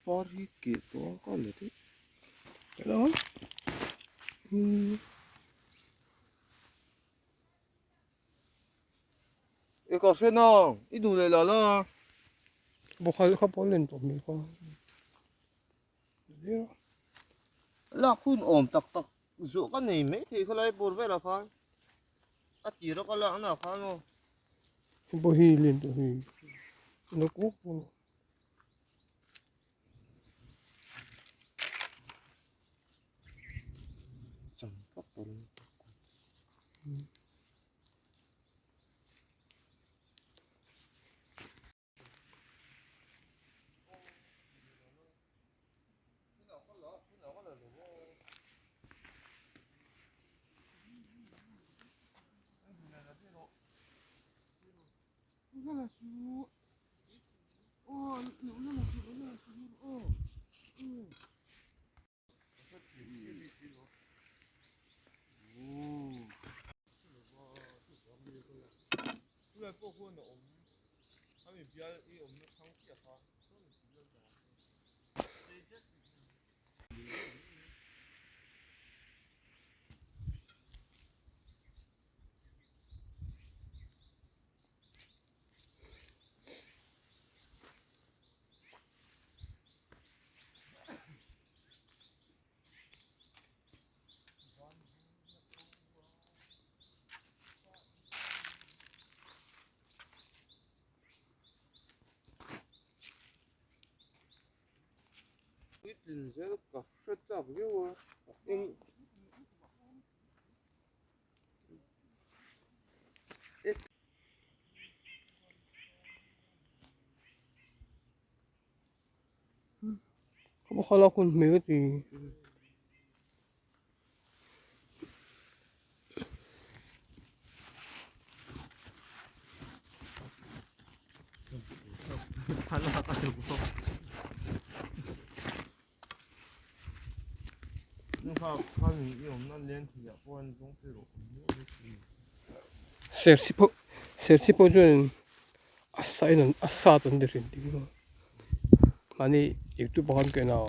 Par hi keh tawh a ka la daih. Hello. E ka hre na, i duh leh la la. Bokhal kha pawh len tawh hmel kha. Lak hun awm tak tak zawh ka nei mai thei khalai bawr velah khan a tir a ka lak na khan aw. Hei pawh hi len tawh hei. Lo kuk pawh. Puitlin zel ka hre chak viau a eng Khala hun hmel ti. Serchhip ho Serchhip ho chuan a sa in an a sat an ti hrim tih hi mahni youtube ah khan ka en a.